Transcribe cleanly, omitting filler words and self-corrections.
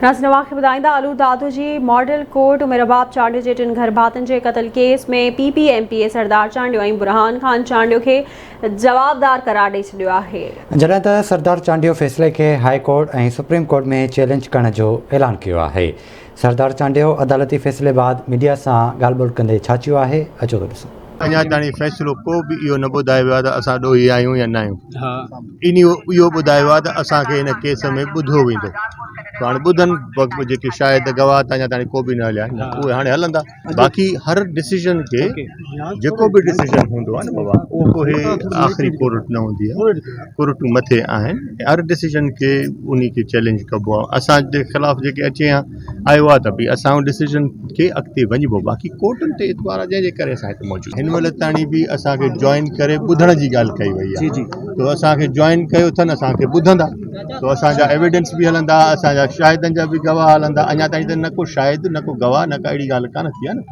ناظرين اوهان کي ٻڌائيندا هلون دادو جي ماڊل ڪورٽ ۾ رباب چانڊيو جي ٽن گهرڀاتين جي قتل case ۾ P P M P A Sardar Chandio ۽ Burhan Khan Chandio کي جوابدار قرار ڏئي ڇڏيو آهي. جڏهن ته سردار چانڊيو فيصلي کي high court ۽ supreme court ۾ challenge ڪرڻ جو اعلان ڪيو آهي. سردار چانڊيو عدالتي فيصلي بعد ميڊيا سان ڳالهه ٻولهه ڪندي ڇا چيو آهي اچو ته ڏسون. اڃا تائين فيصلو ڪو به اهو نه ٻڌايو ويو آهي ته اسان ڏوهي آهيون يا نه آهيون انهي اهو ٻڌايو آهي ته اسان کي هن ڪيس ۾ ٻڌو ويندو ته هاڻي ٻڌن جيڪي شاهد گواهه ته اڃا تائين ڪو به نه هليا آهن اهي هاڻي هلندا باقي هر ڊسيزن کي جيڪو به ڊسيزن هوندو آهي نه بابا اهو ڪو هي آخري ڪورٽ نه هوندي آهي ڪورٽون مٿي آهن هر ڊسيزن کي انهي کي چئلينج ڪبو آهي اسان جي خلاف جيڪي اچي ها آيو آهي ته به اسان ان ڊسيزن کي اڳتي وڃبو باقي ڪورٽن تي اعتبار آهي جنهن جي ڪري اسان هتي موجود هن مهل تاڻي به اسان کي جوائن ڪري ٻڌڻ جي ڳالهه ڪئي وئي آهي تو اسان کي جوائن ڪيو اٿن اسان کي ٻڌندا تو اسان جا ايويڊنس به هلندا اسان جا شاهدن جا به گواهه هلندا اڃا تائين ته نه ڪو شاهد نه ڪو گواهه نه ڪا اهڙي ڳالهه ڪانه ٿي آهي نه.